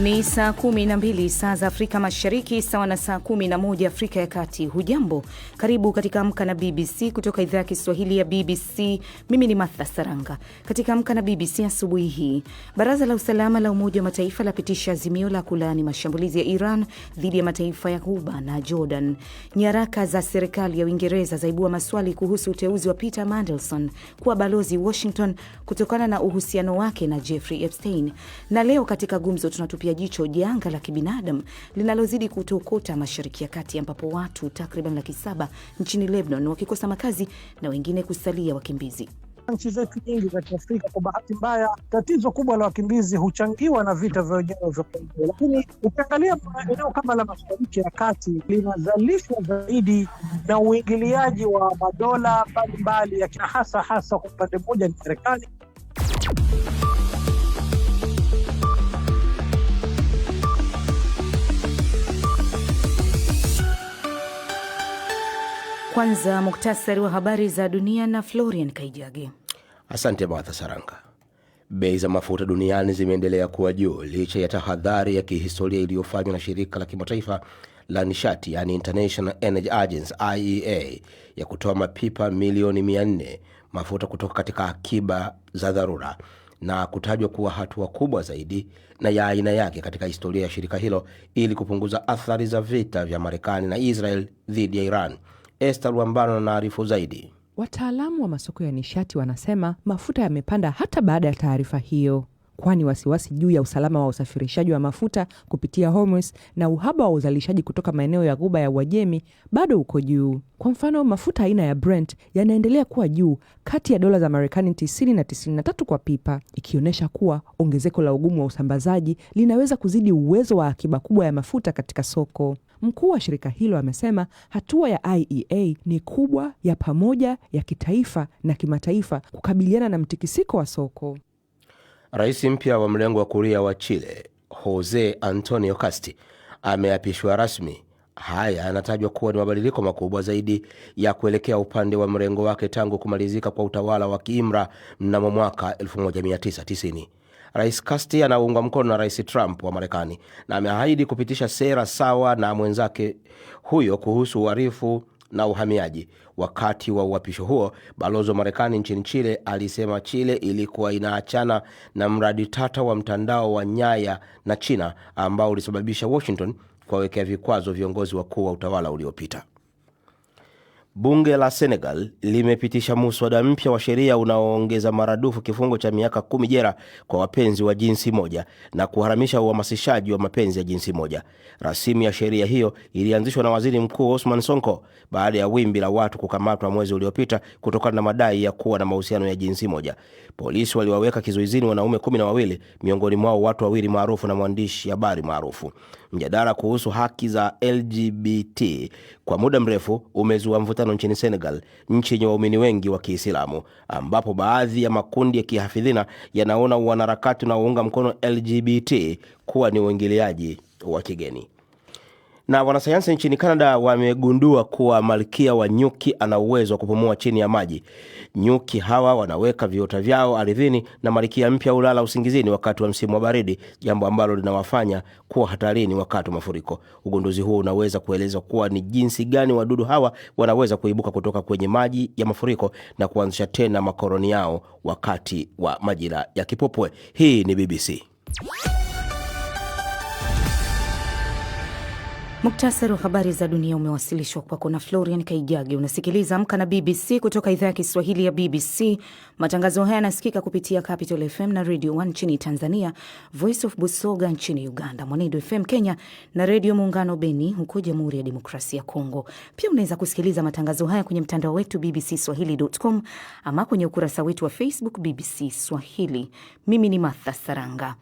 Ni saa 12 saa za Afrika Mashariki, sawa na saa 11 Afrika ya Kati. Hujambo, karibu katika Amka na BBC kutoka idhaa ya Kiswahili ya BBC. Mimi ni Martha Saranga. Katika Amka na BBC asubuhi hii, baraza la usalama la Umoja wa Mataifa lapitisha azimio la kulaani mashambulizi ya Iran dhidi ya mataifa ya Ghuba na Jordan. Nyaraka za serikali ya Uingereza zaibua maswali kuhusu uteuzi wa Peter Mandelson kuwa balozi Washington kutokana na uhusiano wake na Jeffrey Epstein. Na leo katika gumzo tunatupia jicho janga la kibinadamu linalozidi kutokota Mashariki ya Kati, ambapo watu takriban 700,000 nchini Lebanon wakikosa makazi na wengine kusalia wakimbizi. Nchi zetu nyingi za Kiafrika, kwa bahati mbaya, tatizo kubwa la wakimbizi huchangiwa na vita vya wenyewe vya wenyewe, lakini ukiangalia eneo kama la Mashariki ya Kati linazalishwa zaidi na uingiliaji wa madola mbalimbali, na hasa hasa kwa upande mmoja ni Marekani. Kwanza muktasari wa habari za dunia na Florian Kaijage. Asante Martha Saranga. Bei za mafuta duniani zimeendelea kuwa juu licha ya tahadhari ya kihistoria iliyofanywa na shirika la kimataifa la nishati, yani International Energy Agency IEA, ya kutoa mapipa milioni 400 mafuta kutoka katika akiba za dharura na kutajwa kuwa hatua kubwa zaidi na ya aina yake katika historia ya shirika hilo ili kupunguza athari za vita vya Marekani na Israel dhidi ya Iran. Esther Luambano anaarifu zaidi. Wataalamu wa masoko ya nishati wanasema mafuta yamepanda hata baada ya taarifa hiyo, kwani wasiwasi juu ya usalama wa usafirishaji wa mafuta kupitia Hormuz na uhaba wa uzalishaji kutoka maeneo ya Ghuba ya Uajemi bado uko juu. Kwa mfano, mafuta aina ya Brent yanaendelea kuwa juu kati ya dola za Marekani 90 na 93 kwa pipa, ikionyesha kuwa ongezeko la ugumu wa usambazaji linaweza kuzidi uwezo wa akiba kubwa ya mafuta katika soko. Mkuu wa shirika hilo amesema hatua ya IEA ni kubwa, ya pamoja, ya kitaifa na kimataifa kukabiliana na mtikisiko wa soko. Rais mpya wa mrengo wa kulia wa Chile Jose Antonio Kasti ameapishwa rasmi. Haya yanatajwa kuwa ni mabadiliko makubwa zaidi ya kuelekea upande wa mrengo wake tangu kumalizika kwa utawala wa kiimra mnamo mwaka 1990. Rais Kasti anaungwa mkono na Rais Trump wa Marekani na ameahidi kupitisha sera sawa na mwenzake huyo kuhusu uhalifu na uhamiaji. Wakati wa uapisho huo, balozi wa Marekani nchini Chile alisema Chile ilikuwa inaachana na mradi tata wa mtandao wa nyaya na China ambao ulisababisha Washington kuwawekea vikwazo viongozi wakuu wa utawala uliopita. Bunge la Senegal limepitisha muswada mpya wa sheria unaoongeza maradufu kifungo cha miaka 10 jela kwa wapenzi wa jinsi moja na kuharamisha uhamasishaji wa mapenzi ya jinsi moja. Rasimu ya sheria hiyo ilianzishwa na Waziri Mkuu Osman Sonko baada ya wimbi la watu kukamatwa mwezi uliopita kutokana na madai ya kuwa na mahusiano ya jinsi moja. Polisi waliwaweka kizuizini wanaume 12, miongoni mwao watu wawili maarufu na mwandishi habari maarufu. Mjadala kuhusu haki za LGBT kwa muda mrefu umezua mvutano nchini Senegal, nchi yenye waumini wengi wa Kiislamu, ambapo baadhi ya makundi ya kihafidhina yanaona wanaharakati unaounga mkono LGBT kuwa ni uingiliaji wa kigeni. Na wanasayansi nchini Canada wamegundua kuwa malkia wa nyuki ana uwezo wa kupumua chini ya maji. Nyuki hawa wanaweka viota vyao ardhini na malkia mpya hulala usingizini wakati wa msimu wa baridi, jambo ambalo linawafanya kuwa hatarini wakati wa mafuriko. Ugunduzi huo unaweza kueleza kuwa ni jinsi gani wadudu hawa wanaweza kuibuka kutoka kwenye maji ya mafuriko na kuanzisha tena makoloni yao wakati wa majira ya kipupwe. Hii ni BBC. Muktasari wa habari za dunia umewasilishwa kwako na Florian Kaijage. Unasikiliza Amka na BBC kutoka idhaa ya Kiswahili ya BBC. Matangazo haya yanasikika kupitia Capital FM na Radio 1 nchini Tanzania, Voice of Busoga nchini Uganda, Mwanedo FM Kenya na Redio Muungano Beni huko Jamhuri ya Demokrasia ya Kongo. Pia unaweza kusikiliza matangazo haya kwenye mtandao wetu bbcswahili.com ama kwenye ukurasa wetu wa Facebook BBC Swahili. Mimi ni Martha Saranga.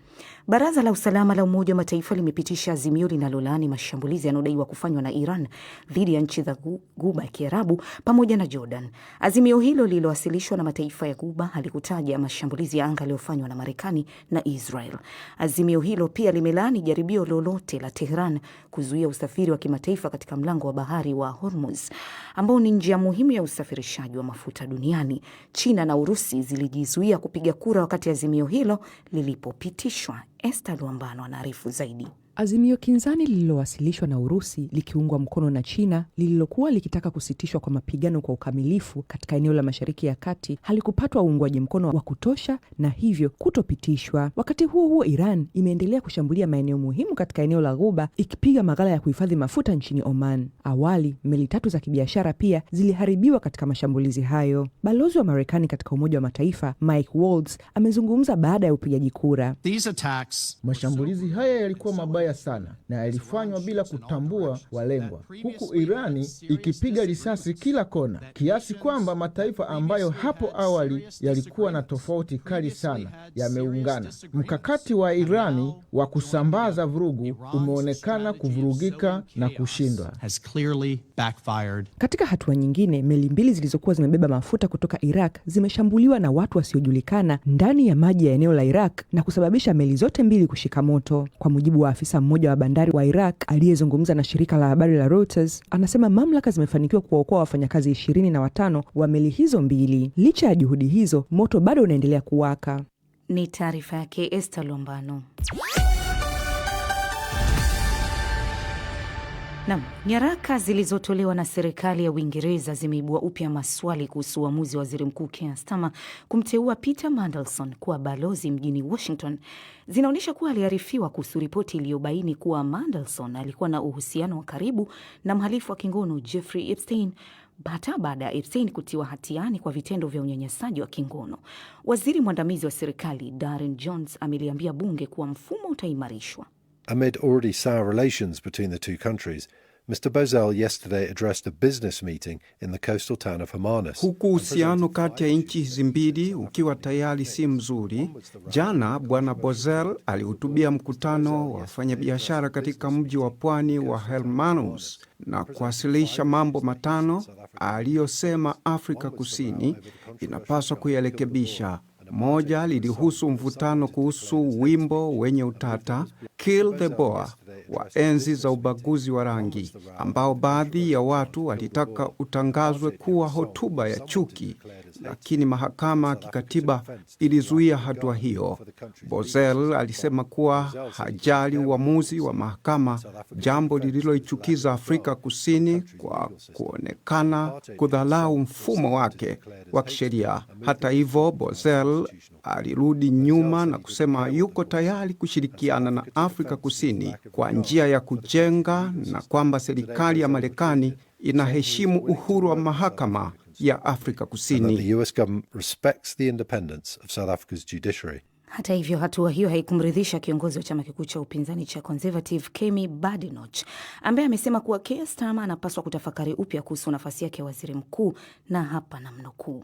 Baraza la Usalama la Umoja wa Mataifa limepitisha azimio linalolaani mashambulizi yanayodaiwa kufanywa na Iran dhidi ya nchi za Ghuba ya Kiarabu pamoja na Jordan. Azimio hilo lililowasilishwa na mataifa ya Ghuba halikutaja mashambulizi ya anga yaliyofanywa na Marekani na Israel. Azimio hilo pia limelaani jaribio lolote la Tehran kuzuia usafiri wa kimataifa katika mlango wa bahari wa Hormuz ambao ni njia muhimu ya usafirishaji wa mafuta duniani. China na Urusi zilijizuia kupiga kura wakati azimio hilo lilipopitishwa. Esther Luambano anaarifu zaidi. Azimio kinzani lililowasilishwa na Urusi likiungwa mkono na China lililokuwa likitaka kusitishwa kwa mapigano kwa ukamilifu katika eneo la Mashariki ya Kati halikupatwa uungwaji mkono wa kutosha na hivyo kutopitishwa. Wakati huo huo, Iran imeendelea kushambulia maeneo muhimu katika eneo la Ghuba, ikipiga maghala ya kuhifadhi mafuta nchini Oman. Awali meli 3 za kibiashara pia ziliharibiwa katika mashambulizi hayo. Balozi wa Marekani katika Umoja wa Mataifa Mike Waltz amezungumza baada ya upigaji kura. Mashambulizi haya yalikuwa mabaya sana na yalifanywa bila kutambua walengwa, huku Irani ikipiga risasi kila kona, kiasi kwamba mataifa ambayo hapo awali yalikuwa na tofauti kali sana yameungana. Mkakati wa Irani wa kusambaza vurugu umeonekana kuvurugika na kushindwa. Katika hatua nyingine, meli 2 zilizokuwa zimebeba mafuta kutoka Iraq zimeshambuliwa na watu wasiojulikana ndani ya maji ya eneo la Iraq na kusababisha meli zote 2 kushika moto. Kwa mujibu wa afisa mmoja wa bandari wa Iraq aliyezungumza na shirika la habari la Reuters, anasema mamlaka zimefanikiwa kuwaokoa wafanyakazi 25 wa meli hizo 2. Licha ya juhudi hizo, moto bado unaendelea kuwaka. Ni taarifa yake Esther Lombano. Naam, nyaraka zilizotolewa na serikali ya Uingereza zimeibua upya maswali kuhusu uamuzi wa waziri mkuu Keir Starmer kumteua Peter Mandelson kuwa balozi mjini Washington. Zinaonyesha kuwa aliarifiwa kuhusu ripoti iliyobaini kuwa Mandelson alikuwa na uhusiano wa karibu na mhalifu wa kingono Jeffrey Epstein hata baada ya Epstein kutiwa hatiani kwa vitendo vya unyanyasaji wa kingono. Waziri mwandamizi wa serikali Darren Jones ameliambia bunge kuwa mfumo utaimarishwa. Amid already sour relations between the two countries, Mr. Bozell yesterday addressed a business meeting in the coastal town of Hermanus. Huku uhusiano kati ya nchi hizi mbili ukiwa tayari si mzuri, jana Bwana Bozell alihutubia mkutano wa wafanyabiashara katika mji wa pwani wa Hermanus na kuwasilisha mambo 5 aliyosema Afrika Kusini inapaswa kuyarekebisha. Moja lilihusu mvutano kuhusu wimbo wenye utata Kill the Boer wa enzi za ubaguzi wa rangi, ambao baadhi ya watu walitaka utangazwe kuwa hotuba ya chuki, lakini mahakama ya kikatiba ilizuia hatua hiyo. Bozell alisema kuwa hajali uamuzi wa mahakama, jambo lililoichukiza Afrika Kusini kwa kuonekana kudhalau mfumo wake wa kisheria. Hata hivyo, Bozell alirudi nyuma na kusema yuko tayari kushirikiana na Afrika Kusini kwa njia ya kujenga na kwamba serikali ya Marekani inaheshimu uhuru wa mahakama ya Afrika Kusini. The US government respects the independence of South Africa's judiciary. Hata hivyo, hatua hiyo haikumridhisha kiongozi wa chama kikuu cha upinzani cha Conservative Kemi Badenoch, ambaye amesema kuwa Keir Starmer anapaswa kutafakari upya kuhusu nafasi yake ya waziri mkuu, na hapa namnukuu: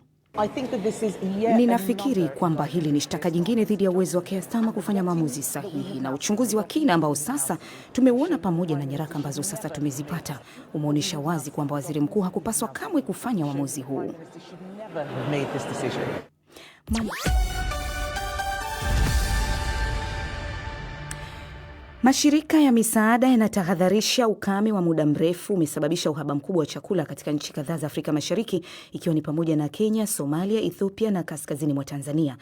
Ninafikiri kwamba hili ni shtaka jingine dhidi ya uwezo wa Keir Starmer kufanya maamuzi sahihi, na uchunguzi wa kina ambao sasa tumeuona pamoja na nyaraka ambazo sasa tumezipata umeonyesha wazi kwamba waziri mkuu hakupaswa kamwe kufanya uamuzi huu. Mashirika ya misaada yanatahadharisha ukame wa muda mrefu umesababisha uhaba mkubwa wa chakula katika nchi kadhaa za Afrika Mashariki, ikiwa ni pamoja na Kenya, Somalia, Ethiopia na kaskazini mwa Tanzania.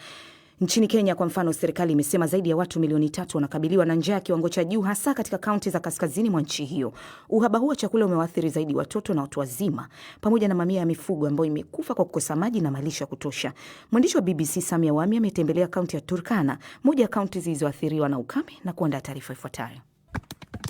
Nchini Kenya kwa mfano, serikali imesema zaidi ya watu milioni 3 wanakabiliwa na njaa ya kiwango cha juu, hasa katika kaunti za kaskazini mwa nchi hiyo. Uhaba huu wa chakula umewaathiri zaidi watoto na watu wazima, pamoja na mamia ya mifugo ambayo imekufa kwa kukosa maji na malisho ya kutosha. Mwandishi wa BBC Samia Wami ametembelea kaunti ya Turkana, moja ya kaunti zilizoathiriwa na ukame, na kuandaa taarifa ifuatayo.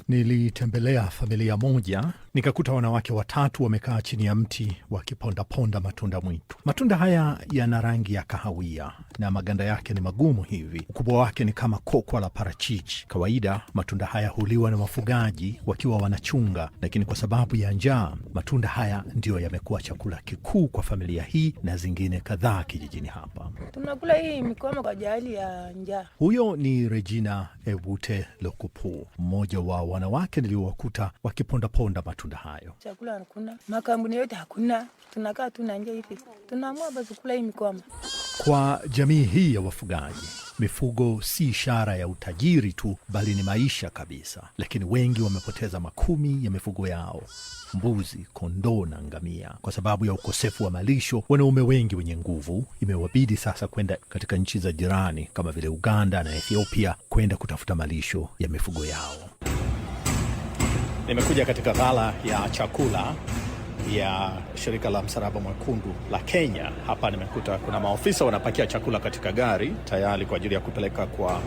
Nilitembelea familia moja nikakuta wanawake 3 wamekaa chini ya mti wakipondaponda matunda mwitu. Matunda haya yana rangi ya kahawia na maganda yake ni magumu hivi, ukubwa wake ni kama kokwa la parachichi. Kawaida matunda haya huliwa na wafugaji wakiwa wanachunga, lakini kwa sababu ya njaa matunda haya ndiyo yamekuwa chakula kikuu kwa familia hii na zingine kadhaa kijijini hapa. Tunakula hii mikoma kwa ajili ya njaa. Huyo ni Regina Ewute Lokupu, mmoja wa wanawake niliowakuta wakipondaponda matunda. matunda hayo. Chakula hakuna, makampuni yote hakuna, tunakaa tu na njaa hivi, tunaamua basi kula hii mikwama. Kwa jamii hii ya wafugaji, mifugo si ishara ya utajiri tu, bali ni maisha kabisa. Lakini wengi wamepoteza makumi ya mifugo yao, mbuzi, kondoo na ngamia, kwa sababu ya ukosefu wa malisho. Wanaume wengi wenye nguvu imewabidi sasa kwenda katika nchi za jirani kama vile Uganda na Ethiopia kwenda kutafuta malisho ya mifugo yao. Nimekuja katika ghala ya chakula ya shirika la Msalaba Mwekundu la Kenya. Hapa nimekuta kuna maofisa wanapakia chakula katika gari tayari kwa ajili ya kupeleka kwa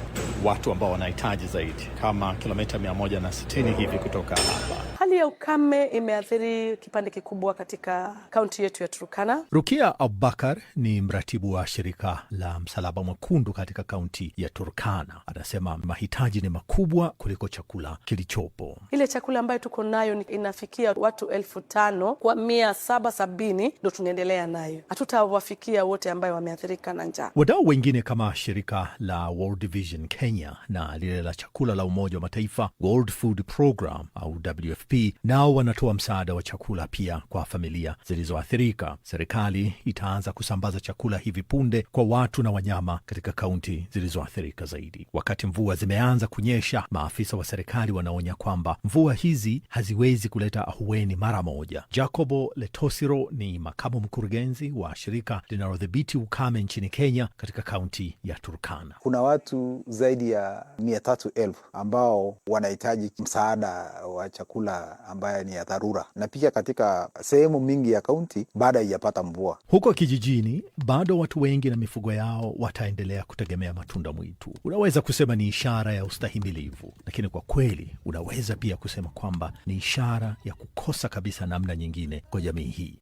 watu ambao wanahitaji zaidi, kama kilomita 160 hivi kutoka hapa. Hali ya ukame imeathiri kipande kikubwa katika kaunti yetu ya Turkana. Rukia Abubakar ni mratibu wa shirika la Msalaba Mwekundu katika kaunti ya Turkana. Anasema mahitaji ni makubwa kuliko chakula kilichopo. Ile chakula ambayo tuko nayo inafikia watu 5,770 ndo tunaendelea nayo, hatutawafikia wote ambayo wameathirika na njaa. Wadau wengine kama shirika la World Vision Kenya na lile la chakula la Umoja wa Mataifa World Food Program au WFP nao wanatoa msaada wa chakula pia kwa familia zilizoathirika. Serikali itaanza kusambaza chakula hivi punde kwa watu na wanyama katika kaunti zilizoathirika zaidi. Wakati mvua zimeanza kunyesha, maafisa wa serikali wanaonya kwamba mvua hizi haziwezi kuleta ahueni mara moja. Jacobo Letosiro ni makamu mkurugenzi wa shirika linalodhibiti ukame nchini Kenya katika kaunti ya Turkana. Kuna watu zaidi ya 300,000 ambao wanahitaji msaada wa chakula ambayo ni ya dharura, na pia katika sehemu mingi ya kaunti bado haijapata mvua. Huko kijijini bado watu wengi na mifugo yao wataendelea kutegemea matunda mwitu. Unaweza kusema ni ishara ya ustahimilivu, lakini kwa kweli unaweza pia kusema kwamba ni ishara ya kukosa kabisa namna nyingine kwa jamii hii.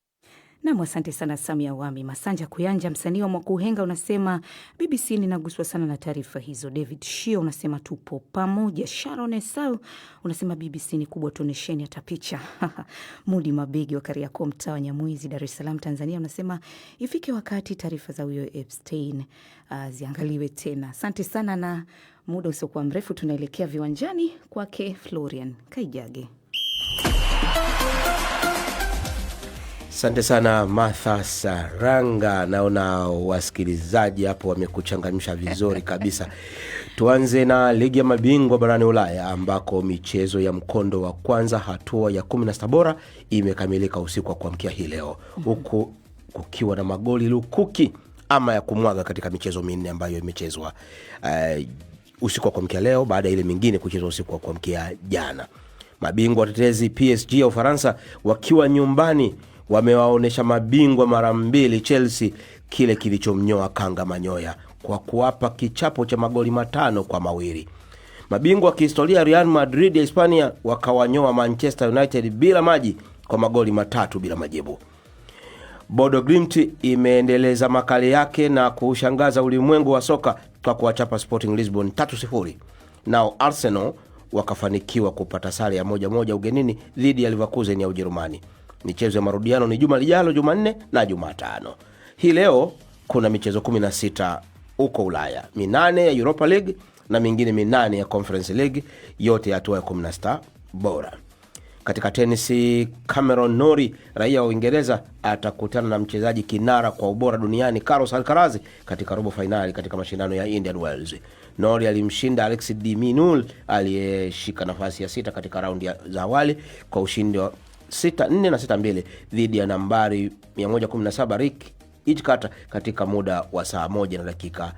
Nam, asante sana Samia Wami Masanja Kuyanja, msanii wa Mwakuhenga, unasema BBC ninaguswa sana na taarifa hizo. David Shio unasema tupo pamoja. Sharon Esau unasema BBC ni kubwa, tuonesheni hata picha. Mudi Mabegi wa Kariakoo, mtaa wa Nyamwizi, Dar es Salaam, Tanzania, unasema ifike wakati taarifa za huyo Epstein ziangaliwe tena. Asante sana, na muda usiokuwa mrefu tunaelekea viwanjani kwake Florian Kaijage. Asante sana Martha Saranga, naona wasikilizaji hapo wamekuchangamsha vizuri kabisa. Tuanze na ligi ya mabingwa barani Ulaya ambako michezo ya mkondo wa kwanza hatua ya 16 bora imekamilika usiku wa kuamkia hii leo, huku kukiwa na magoli lukuki ama ya kumwaga katika michezo minne ambayo imechezwa usiku wa kuamkia leo baada ya ile mingine kuchezwa usiku wa kuamkia jana. Mabingwa watetezi PSG ya Ufaransa wakiwa nyumbani wamewaonyesha mabingwa mara mbili Chelsea kile kilichomnyoa kanga manyoya kwa kuwapa kichapo cha magoli 5-2. Mabingwa wa kihistoria Real Madrid ya Hispania wakawanyoa Manchester United bila maji kwa magoli 3 bila majibu. Bodo Glimt imeendeleza makali yake na kuushangaza ulimwengu wa soka kwa kuwachapa Sporting Lisbon 3-0. Nao Arsenal wakafanikiwa kupata sare ya 1-1 ugenini dhidi ya Leverkusen ya Ujerumani. Michezo ya marudiano ni juma lijalo, Jumanne na Jumatano. Hii leo kuna michezo 16 huko Ulaya, 8 ya Europa League na mingine 8 ya Conference League, yote ya hatua ya 16 bora. Katika tenisi, Cameron Norrie raia wa Uingereza atakutana na mchezaji kinara kwa ubora duniani Carlos Alcaraz katika robo fainali katika mashindano ya Indian Wells. Norrie alimshinda Alex de Minaur aliyeshika nafasi ya 6 katika raundi za awali kwa ushindi wa 6-4 na 6-2 dhidi ya nambari 117 Rick Ichikata katika muda wa saa 1 na dakika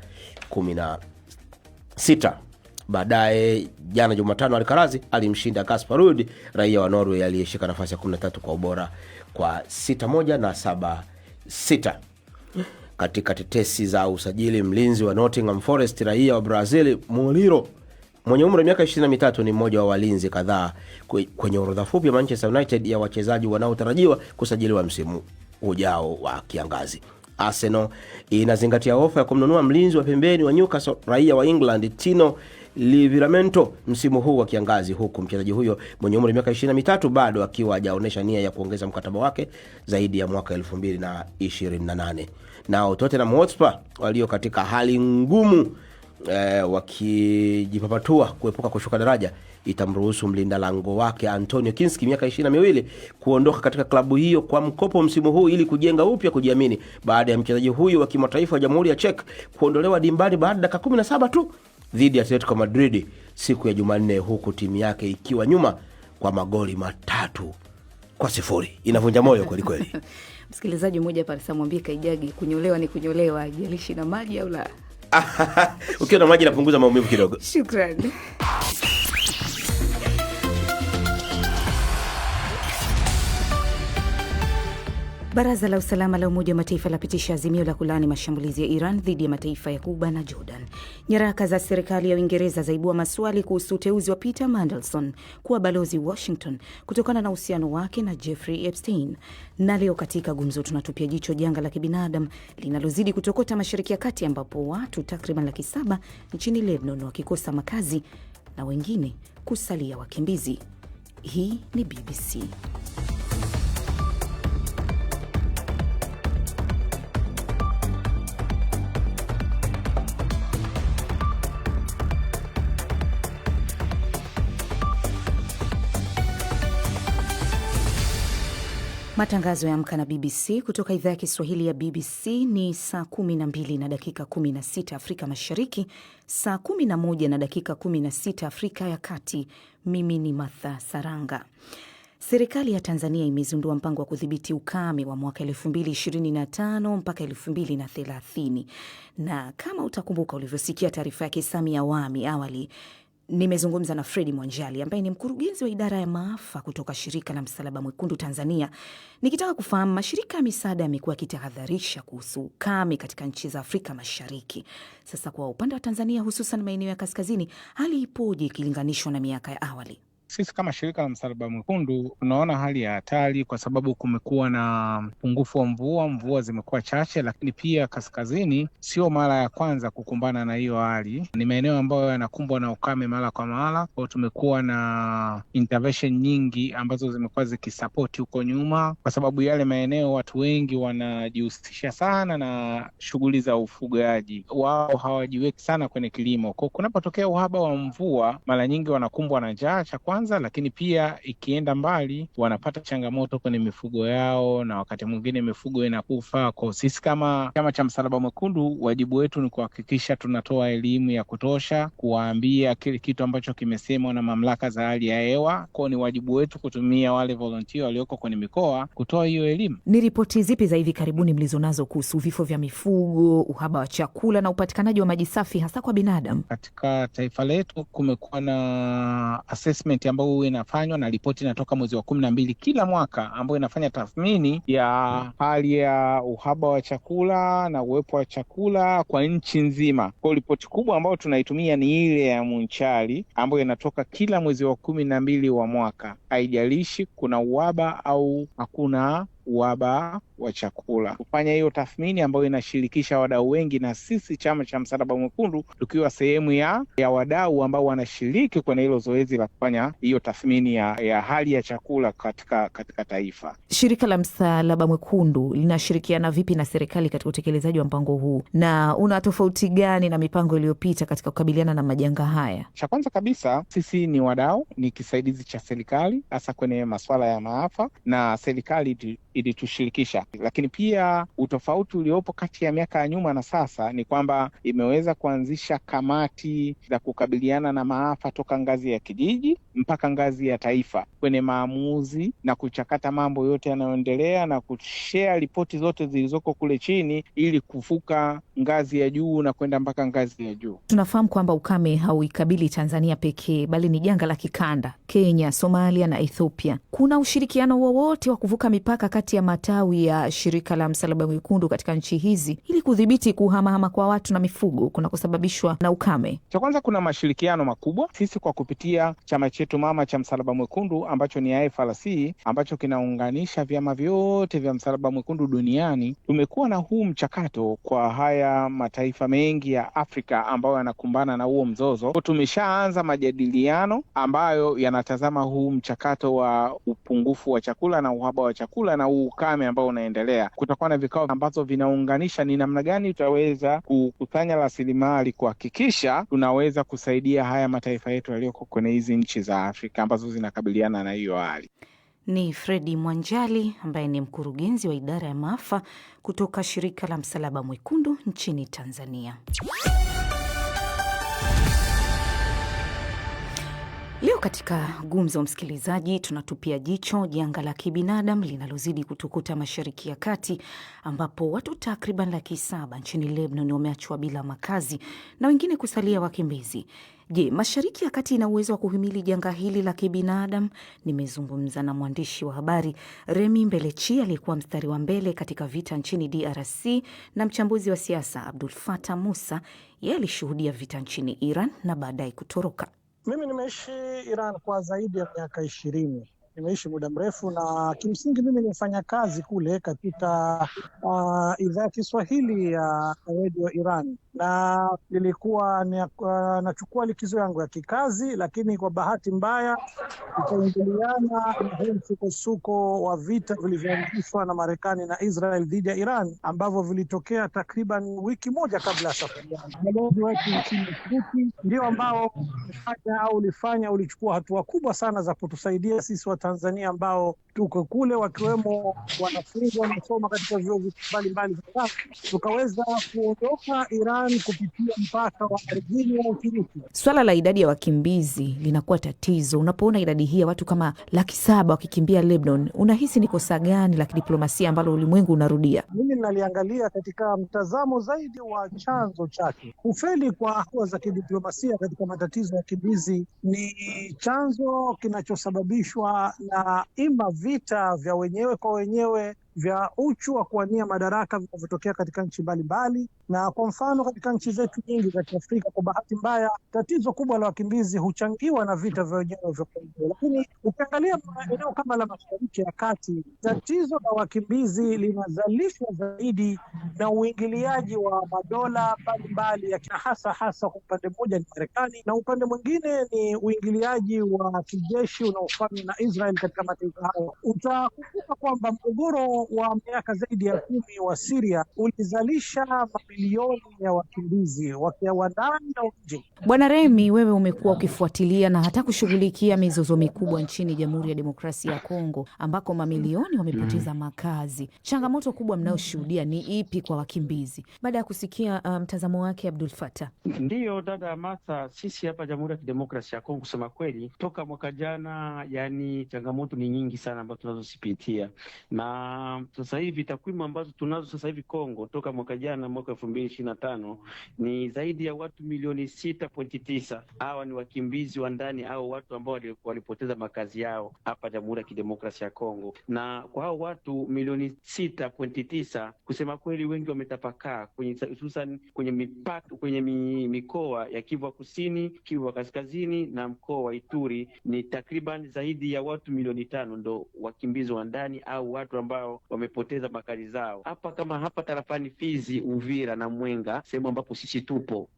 16. Baadaye jana Jumatano, Alcaraz alimshinda Casper Ruud raia wa Norway aliyeshika nafasi ya 13 kwa ubora kwa 6-1 na 7-6. Katika tetesi za usajili, mlinzi wa Nottingham Forest raia wa Brazil Murilo mwenye umri wa miaka 23 ni mmoja wa walinzi kadhaa kwenye orodha fupi ya Manchester United ya wachezaji wanaotarajiwa kusajiliwa msimu ujao wa kiangazi. Arsenal inazingatia ofa ya kumnunua mlinzi wa pembeni wa Newcastle raia wa England Tino Livramento msimu huu wa kiangazi, huku mchezaji huyo mwenye umri wa miaka 23 bado akiwa hajaonesha nia ya kuongeza mkataba wake zaidi ya mwaka 2028. Nao Tottenham Hotspur walio katika hali ngumu Wakijipapatua kuepuka kushuka daraja, itamruhusu mlinda lango wake Antonio Kinski miaka 22 kuondoka katika klabu hiyo kwa mkopo msimu huu ili kujenga upya kujiamini baada ya mchezaji huyu wa kimataifa wa Jamhuri ya Czech kuondolewa dimbani baada ya dakika 17 tu dhidi ya Atletico Madrid siku ya Jumanne, huku timu yake ikiwa nyuma kwa magoli 3-0. Inavunja moyo kweli kweli. Msikilizaji mmoja hapa alisema, Kaijage, kunyolewa ni kunyolewa, haijalishi na maji au la. Ukiwa na maji inapunguza maumivu kidogo. Shukrani. Baraza la Usalama la Umoja wa Mataifa lapitisha azimio la kulaani mashambulizi ya Iran dhidi ya mataifa ya Kuba na Jordan. Nyaraka za serikali ya Uingereza zaibua maswali kuhusu uteuzi wa Peter Mandelson kuwa balozi Washington kutokana na uhusiano wake na Jeffrey Epstein. Na leo katika Gumzo tunatupia jicho janga la kibinadamu linalozidi kutokota Mashariki ya Kati, ambapo watu takriban 700,000 nchini Lebanon wakikosa makazi na wengine kusalia wakimbizi. Hii ni BBC. Matangazo ya Amka na BBC kutoka idhaa ya Kiswahili ya BBC ni saa 12 na dakika 16 Afrika Mashariki, saa 11 na dakika 16 Afrika ya Kati. Mimi ni Martha Saranga. Serikali ya Tanzania imezindua mpango wa kudhibiti ukame wa mwaka 2025 mpaka 2030. Na kama utakumbuka ulivyosikia taarifa yake Samia Awami awali, nimezungumza na Fredi Mwanjali ambaye ni mkurugenzi wa idara ya maafa kutoka shirika la Msalaba Mwekundu Tanzania, nikitaka kufahamu mashirika ya misaada yamekuwa yakitahadharisha kuhusu ukame katika nchi za Afrika Mashariki. Sasa kwa upande wa Tanzania, hususan maeneo ya kaskazini, hali ipoje ikilinganishwa na miaka ya awali? Sisi kama shirika la Msalaba Mwekundu tunaona hali ya hatari kwa sababu kumekuwa na upungufu wa mvua, mvua zimekuwa chache, lakini pia kaskazini sio mara ya kwanza kukumbana na hiyo hali. Ni maeneo ambayo yanakumbwa na ukame mara kwa mara. Kwa hiyo tumekuwa na intervention nyingi ambazo zimekuwa zikisapoti huko nyuma, kwa sababu yale maeneo watu wengi wanajihusisha sana na shughuli za ufugaji, wao hawajiweki sana kwenye kilimo. Kwa hiyo kunapotokea uhaba wa mvua, mara nyingi wanakumbwa na njaa, cha kwanza, lakini pia ikienda mbali wanapata changamoto kwenye mifugo yao, na wakati mwingine mifugo inakufa. Kwa sisi kama chama cha Msalaba Mwekundu, wajibu wetu ni kuhakikisha tunatoa elimu ya kutosha, kuwaambia kile kitu ambacho kimesemwa na mamlaka za hali ya hewa. Kwao ni wajibu wetu kutumia wale volunteer walioko kwenye mikoa kutoa hiyo elimu. Ni ripoti zipi za hivi karibuni mlizonazo kuhusu vifo vya mifugo, uhaba wa chakula na upatikanaji wa maji safi hasa kwa binadamu? Katika taifa letu kumekuwa na assessment ambayo huwa inafanywa na ripoti inatoka mwezi wa 12 kila mwaka, ambayo inafanya tathmini ya hali ya uhaba wa chakula na uwepo wa chakula kwa nchi nzima. Kwa hiyo ripoti kubwa ambayo tunaitumia ni ile ya Munchali ambayo inatoka kila mwezi wa 12 wa mwaka, haijalishi kuna uhaba au hakuna uhaba wa chakula. Kufanya hiyo tathmini ambayo inashirikisha wadau wengi, na sisi chama cha Msalaba Mwekundu tukiwa sehemu ya wadau ambao wanashiriki kwenye hilo zoezi la kufanya hiyo tathmini ya hali ya chakula katika taifa. Shirika la Msalaba Mwekundu linashirikiana vipi na serikali katika utekelezaji wa mpango huu, na una tofauti gani na mipango iliyopita katika kukabiliana na majanga haya? Cha kwanza kabisa, sisi ni wadau, ni kisaidizi cha serikali hasa kwenye masuala ya maafa, na serikali ilitushirikisha. Lakini pia utofauti uliopo kati ya miaka ya nyuma na sasa ni kwamba imeweza kuanzisha kamati za kukabiliana na maafa toka ngazi ya kijiji mpaka ngazi ya taifa kwenye maamuzi na kuchakata mambo yote yanayoendelea na kushare ripoti zote zilizoko kule chini ili kuvuka ngazi ya juu na kwenda mpaka ngazi ya juu. Tunafahamu kwamba ukame hauikabili Tanzania pekee, bali ni janga la kikanda, Kenya, Somalia na Ethiopia. Kuna ushirikiano wowote wa kuvuka mipaka kati ya matawi ya shirika la Msalaba Mwekundu katika nchi hizi ili kudhibiti kuhamahama kwa watu na mifugo kunakosababishwa na ukame? Cha kwanza, kuna mashirikiano makubwa. Sisi kwa kupitia chama chetu chetu mama cha Msalaba Mwekundu ambacho ni IFRC ambacho kinaunganisha vyama vyote vya Msalaba Mwekundu duniani, tumekuwa na huu mchakato kwa haya mataifa mengi ya Afrika ambayo yanakumbana na huo mzozo. Tumeshaanza majadiliano ambayo yanatazama huu mchakato wa upungufu wa chakula na uhaba wa chakula na huu ukame ambao unaendelea. Kutakuwa na vikao ambazo vinaunganisha ni namna gani tutaweza kukusanya rasilimali kuhakikisha tunaweza kusaidia haya mataifa yetu yaliyoko kwenye hizi nchi za Afrika ambazo zinakabiliana na hiyo hali. Ni Fredi Mwanjali ambaye ni mkurugenzi wa idara ya maafa kutoka shirika la Msalaba Mwekundu nchini Tanzania. Leo katika Gumzo, msikilizaji, tunatupia jicho janga la kibinadamu linalozidi kutukuta Mashariki ya Kati, ambapo watu takriban 700,000 nchini Lebanon wameachwa bila makazi na wengine kusalia wakimbizi. Je, Mashariki ya Kati ina uwezo wa kuhimili janga hili la kibinadamu? Nimezungumza na mwandishi wa habari Remi Mbelechi aliyekuwa mstari wa mbele katika vita nchini DRC na mchambuzi wa siasa Abdul Fatah Musa, yeye alishuhudia vita nchini Iran na baadaye kutoroka. Mimi nimeishi Iran kwa zaidi ya miaka 20. Nimeishi muda mrefu, na kimsingi mimi ni mfanyakazi kule katika idhaa ya Kiswahili ya redio Iran, na nilikuwa nachukua likizo yangu ya kikazi, lakini kwa bahati mbaya ikaingiliana na huu msukosuko wa vita vilivyoanzishwa na Marekani na Israel dhidi ya Iran ambavyo vilitokea takriban wiki moja kabla ya safari yangu. Balozi wetu nchini Uturuki ndio ambao ulifanya ulichukua hatua kubwa sana za kutusaidia sisi wa Tanzania ambao tuko kule, wakiwemo wanafunzi wanaosoma katika vyuo mbalimbali, tukaweza kuondoka Iran kupitia mpaka wa ardhini wa Uturuki. Swala la idadi ya wakimbizi linakuwa tatizo. Unapoona idadi hii ya watu kama 700,000 wakikimbia Lebanon, unahisi ni kosa gani la kidiplomasia ambalo ulimwengu unarudia? Mimi naliangalia katika mtazamo zaidi wa chanzo chake. Kufeli kwa hatua za kidiplomasia katika matatizo ya wakimbizi ni chanzo kinachosababishwa na ima vita vya wenyewe kwa wenyewe vya uchu wa kuwania madaraka vinavyotokea katika nchi mbalimbali. Na kwa mfano katika nchi zetu nyingi za Kiafrika, kwa bahati mbaya, tatizo kubwa la wakimbizi huchangiwa na vita vya wenyewe vya wenyewe. Lakini ukiangalia eneo kama la Mashariki ya Kati, tatizo la wakimbizi linazalishwa zaidi na uingiliaji wa madola mbalimbali, hasa hasa kwa upande mmoja ni Marekani na upande mwingine ni uingiliaji wa kijeshi unaofanywa na Israel katika mataifa hayo. Utakumbuka kwamba mgogoro wa miaka zaidi ya 10 wa Syria ulizalisha mamilioni ya wakimbizi wakiwa ndani na nje. Bwana Remi, wewe umekuwa ukifuatilia na hata kushughulikia mizozo mikubwa nchini Jamhuri ya Demokrasia ya Kongo ambako mamilioni wamepoteza makazi. Changamoto kubwa mnayoshuhudia ni ipi kwa wakimbizi? Baada ya kusikia mtazamo wake Abdul Fatah. Ndiyo dada Martha, sisi hapa Jamhuri ya Kidemokrasia ya Kongo kusema kweli, toka mwaka jana, yani changamoto ni nyingi sana ambazo tunazozipitia na sasa hivi takwimu ambazo tunazo sasa hivi Kongo toka mwaka jana mwaka 2025 ni zaidi ya watu milioni 6.9. Hawa ni wakimbizi wa ndani au watu ambao walipoteza makazi yao hapa Jamhuri ya Kidemokrasia ya Kongo, na kwa hao watu milioni 6.9, kusema kweli, wengi wametapakaa kwenye hususan kwenye mipaka, kwenye mikoa ya Kivu Kusini, Kivu Kaskazini na mkoa wa Ituri. Ni takriban zaidi ya watu milioni 5 ndo wakimbizi wa ndani au watu ambao wamepoteza makazi zao hapa, kama hapa tarafani Fizi, Uvira na Mwenga, sehemu ambapo sisi tupo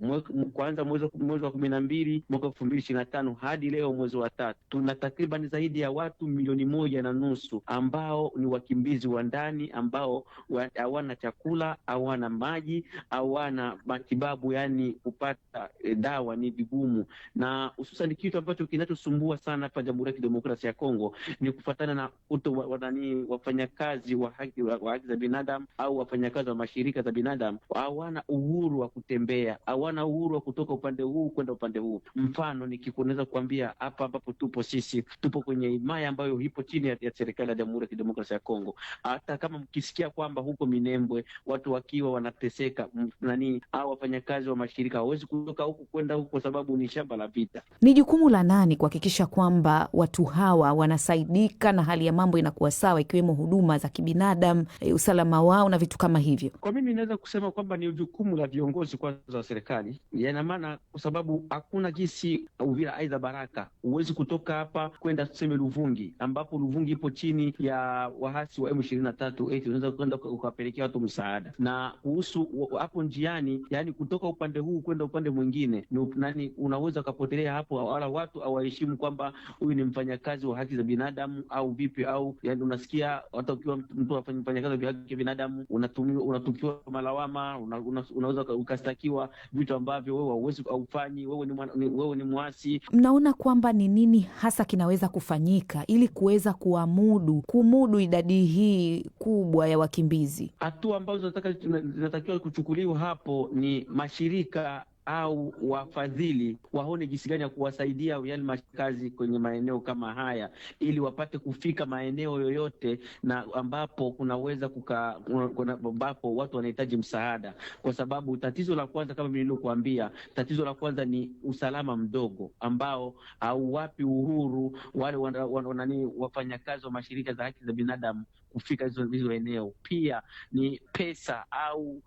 kwanza mwezi wa 12 mwaka 2025 hadi leo mwezi wa 3, tuna takriban zaidi ya watu milioni 1.5 ambao ni wakimbizi wa ndani ambao hawana chakula, hawana maji, hawana matibabu, yani kupata dawa ni vigumu, na hususan kitu ambacho kinachosumbua sana hapa Jamhuri ya Kidemokrasia ya Kongo ni kufatana na wafanyakazi wa haki za binadamu au wafanyakazi wa mashirika za binadamu hawana uhuru wa kutembea, hawana uhuru wa kutoka upande huu kwenda upande huu. Mfano nikikunaweza kuambia hapa ambapo tupo sisi, tupo kwenye himaya ambayo ipo chini ya serikali ya Jamhuri ya Kidemokrasia ya Kongo. Hata kama mkisikia kwamba huko Minembwe watu wakiwa wanateseka nani, au wafanyakazi wa mashirika hawawezi kutoka huku kwenda huku kwa sababu ni shamba la vita. Ni jukumu la nani kuhakikisha kwamba watu hawa wanasaidika na hali ya mambo inakuwa sawa, ikiwemo huduma za kibinadamu kibinadamu, usalama wao na vitu kama hivyo? Kwa mimi naweza kusema kwamba ni jukumu la viongozi kwanza wa serikali, yana maana kwa sababu hakuna jinsi Uvira aidha Baraka, huwezi kutoka hapa kwenda tuseme Luvungi, ambapo Luvungi ipo chini ya waasi wa M23, eti unaweza kwenda ukawapelekea watu msaada. Na kuhusu hapo njiani, yani kutoka upande huu kwenda upande mwingine, nani unaweza ukapotelea hapo, wala watu hawaheshimu kwamba huyu ni mfanyakazi wa haki za binadamu au vipi, au yani unasikia hata ukiwa mtu mfanyakazi wa haki za binadamu unatupiwa malawama, unaweza ukastakiwa vitu ambavyo wewe hauwezi haufanyi, wewe ni mwasi. Mnaona kwamba ni nini hasa kinaweza kufanyika ili kuweza kumudu idadi hii kubwa ya wakimbizi? Hatua ambazo zinatakiwa kuchukuliwa hapo ni mashirika au wafadhili waone jinsi gani ya kuwasaidia yani makazi kwenye maeneo kama haya, ili wapate kufika maeneo yoyote na ambapo kunaweza ambapo watu wanahitaji msaada, kwa sababu tatizo la kwanza kama nilivyokuambia, tatizo la kwanza ni usalama mdogo ambao hauwapi uhuru wale wafanyakazi wa mashirika za haki za binadamu kufika hizo eneo. Pia ni pesa au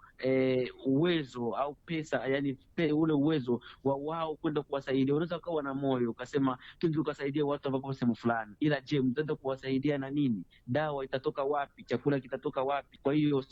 uwezo au pesa, yani ule uwezo wa wao kwenda kuwasaidia. Unaweza ukawa na moyo ukasema twende ukasaidia watu ambao sehemu fulani, ila je, mtaenda kuwasaidia na nini? Dawa itatoka wapi? Chakula kitatoka wapi? Kwa hiyo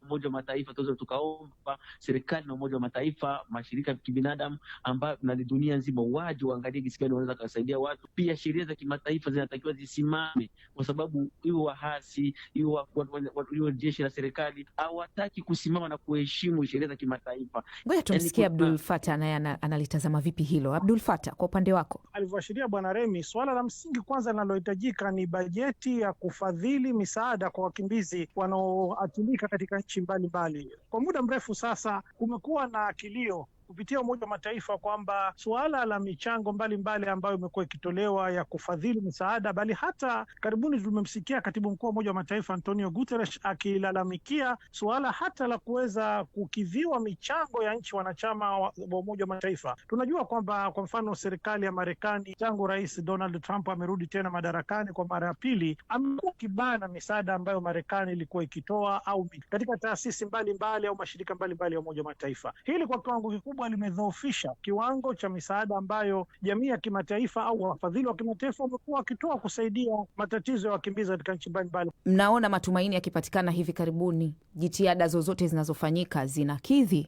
Umoja wa Mataifa tuweze tukaomba serikali na Umoja wa Mataifa, mashirika ya kibinadamu ambayo na dunia nzima waje waangalie jinsi gani wanaweza kuwasaidia watu. Pia sheria za kimataifa zinatakiwa zisimame, kwa sababu iwe wahasi iwe jeshi la serikali hawataki kusimama na kuheshimu sheria za kimataifa. Ngoja tumsikie Abdul Fatah naye analitazama vipi hilo. Abdul Fatah, kwa upande wako. Alivyoashiria Bwana Remi, suala la msingi kwanza linalohitajika ni bajeti ya kufadhili misaada kwa wakimbizi wanaoathirika katika nchi mbalimbali. Kwa muda mrefu sasa kumekuwa na kilio kupitia Umoja wa Mataifa kwamba suala la michango mbalimbali ambayo imekuwa ikitolewa ya kufadhili misaada, bali hata karibuni tumemsikia katibu mkuu wa Umoja wa Mataifa Antonio Guterres akilalamikia suala hata la kuweza kukidhiwa michango ya nchi wanachama wa Umoja wa Mataifa. Tunajua kwamba kwa mfano serikali ya Marekani tangu Rais Donald Trump amerudi tena madarakani kwa mara ya pili, amekuwa akibana misaada ambayo Marekani ilikuwa ikitoa au katika taasisi mbalimbali au mashirika mbalimbali ya Umoja wa Mataifa. Hili kwa kiwango kikubwa limedhoofisha kiwango cha misaada ambayo jamii ya kimataifa au wafadhili wa kimataifa wamekuwa wakitoa kusaidia matatizo ya wakimbizi katika nchi mbalimbali. Mnaona matumaini yakipatikana hivi karibuni? Jitihada zozote zinazofanyika zinakidhi?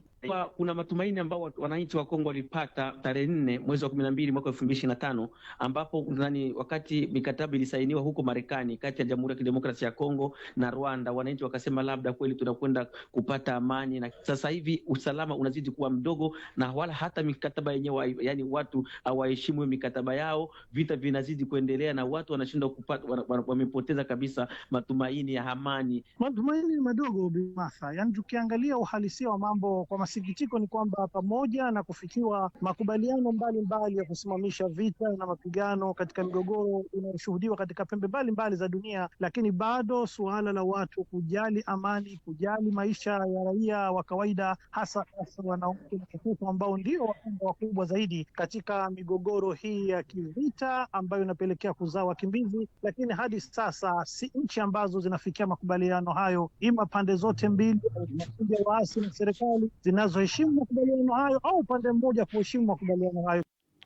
Kuna matumaini ambao wananchi wa Kongo walipata tarehe 4 mwezi wa 12 mwaka 2025, ambapo wakati mikataba ilisainiwa huko Marekani kati ya Jamhuri ya Kidemokrasia ya Kongo na Rwanda, wananchi wakasema labda kweli tunakwenda kupata amani, na sasa hivi usalama unazidi kuwa mdogo na wala hata mikataba yenyewe, yani watu hawaheshimu mikataba yao, vita vinazidi kuendelea na watu wanashindwa kupata, wamepoteza kabisa matumaini ya amani. Matumaini ni madogo Bimatha, yani tukiangalia uhalisia wa mambo kwa masikitiko ni kwamba pamoja na kufikiwa makubaliano mbalimbali ya kusimamisha vita na mapigano katika migogoro inayoshuhudiwa katika pembe mbalimbali za dunia, lakini bado suala la watu kujali amani, kujali maisha ya raia wa kawaida, hasa hasa wanawake na watoto ambao ndio wahanga wakubwa zaidi katika migogoro hii ya kivita ambayo inapelekea kuzaa wakimbizi. Lakini hadi sasa si nchi ambazo zinafikia makubaliano hayo, ima pande zote mbili, makundi ya waasi na serikali zinazoheshimu makubaliano hayo au upande mmoja kuheshimu makubaliano hayo.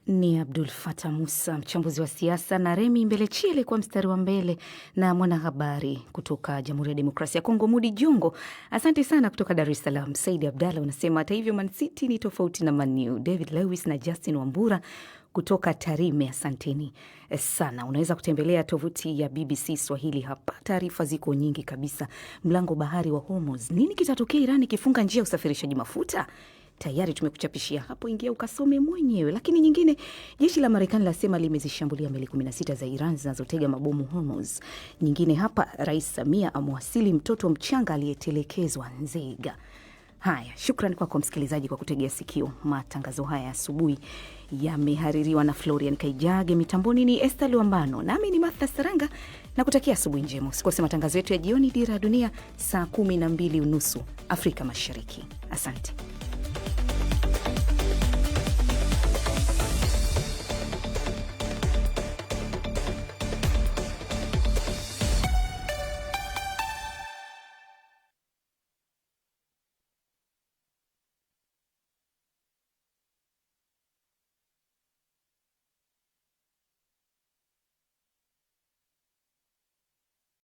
Ni Abdul Fatah Musa, mchambuzi wa siasa, na Remi Mbelechi aliyekuwa mstari wa mbele na mwanahabari kutoka Jamhuri ya Demokrasia ya Kongo, Mudi Jongo. Asante sana kutoka Dar es Salaam. Saidi Abdalla unasema hata hivyo Man City ni tofauti na Man U. David Lewis na Justin Wambura kutoka Tarime, asanteni sana. Unaweza kutembelea tovuti ya BBC Swahili hapa, taarifa ziko nyingi kabisa. Mlango bahari wa Hormuz, nini kitatokea Iran ikifunga njia ya usafirishaji mafuta? Tayari tumekuchapishia hapo, ingia ukasome mwenyewe. Lakini nyingine, jeshi la Marekani lasema limezishambulia meli 16 za Iran zinazotega mabomu Hormuz. Nyingine hapa, Rais Samia amwasili mtoto mchanga aliyetelekezwa Nzega. Haya, shukran kwako msikilizaji kwa kutegea sikio. Matangazo haya asubuhi yamehaririwa na Florian Kaijage, mitamboni ni Esther Luambano, nami ni Martha Saranga na kutakia asubuhi njema. Usikose matangazo yetu ya jioni, Dira ya Dunia, saa 12:30 Afrika Mashariki. Asante.